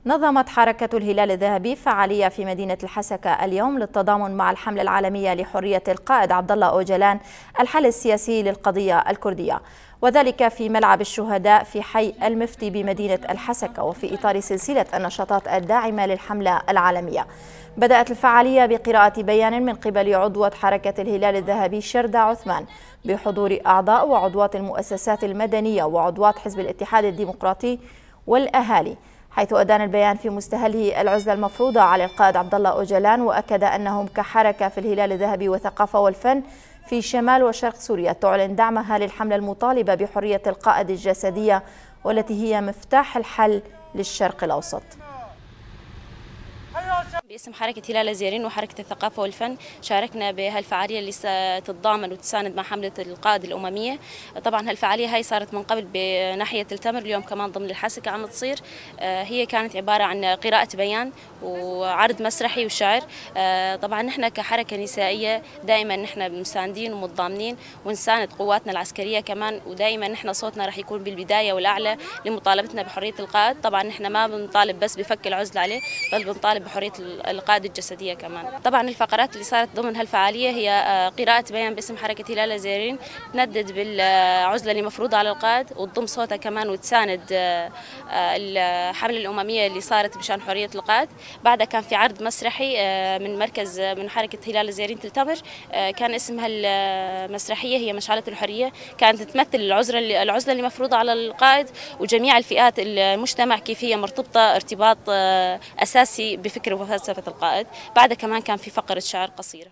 نظمت حركة الهلال الذهبي فعالية في مدينة الحسكة اليوم للتضامن مع الحملة العالمية لحرية القائد عبد الله أوجلان، الحل السياسي للقضية الكردية، وذلك في ملعب الشهداء في حي المفتي بمدينة الحسكة، وفي إطار سلسلة النشاطات الداعمة للحملة العالمية. بدأت الفعالية بقراءة بيان من قبل عضوة حركة الهلال الذهبي شردة عثمان بحضور أعضاء وعضوات المؤسسات المدنية وعضوات حزب الاتحاد الديمقراطي والأهالي، حيث أدان البيان في مستهله العزلة المفروضة على القائد عبد الله أوجلان، وأكد أنهم كحركة في الهلال الذهبي والثقافة والفن في شمال وشرق سوريا تعلن دعمها للحملة المطالبة بحرية القائد الجسدية، والتي هي مفتاح الحل للشرق الأوسط. باسم حركة هلال الزيرين وحركة الثقافة والفن شاركنا بهالفعالية اللي ستتضامن وتساند مع حملة القائد الأممية. طبعا هالفعالية هاي صارت من قبل بناحية التمر، اليوم كمان ضمن الحسكة عم تصير. هي كانت عبارة عن قراءة بيان وعرض مسرحي وشعر. طبعا نحن كحركة نسائية دائما نحن مساندين ومتضامنين ونساند قواتنا العسكرية كمان، ودائما نحن صوتنا راح يكون بالبداية والأعلى لمطالبتنا بحرية القائد. طبعا نحن ما بنطالب بس بفك العزلة عليه، بل بنطالب بحرية القائد الجسدية كمان. طبعا الفقرات اللي صارت ضمن هالفعالية هي قراءة بيان باسم حركة هلال الزيرين تندد بالعزلة اللي مفروضة على القائد وتضم صوتها كمان وتساند الحملة الأممية اللي صارت مشان حرية القائد. بعدها كان في عرض مسرحي من مركز من حركة هلال الزيرين تلتمر، كان اسمها المسرحية هي مشعلة الحرية، كانت تمثل العزلة اللي مفروضة على القائد وجميع الفئات المجتمع كيف هي مرتبطة ارتباط أساسي بفكر وفلسفة القائد. بعدها كمان كان في فقرة شعر قصيرة.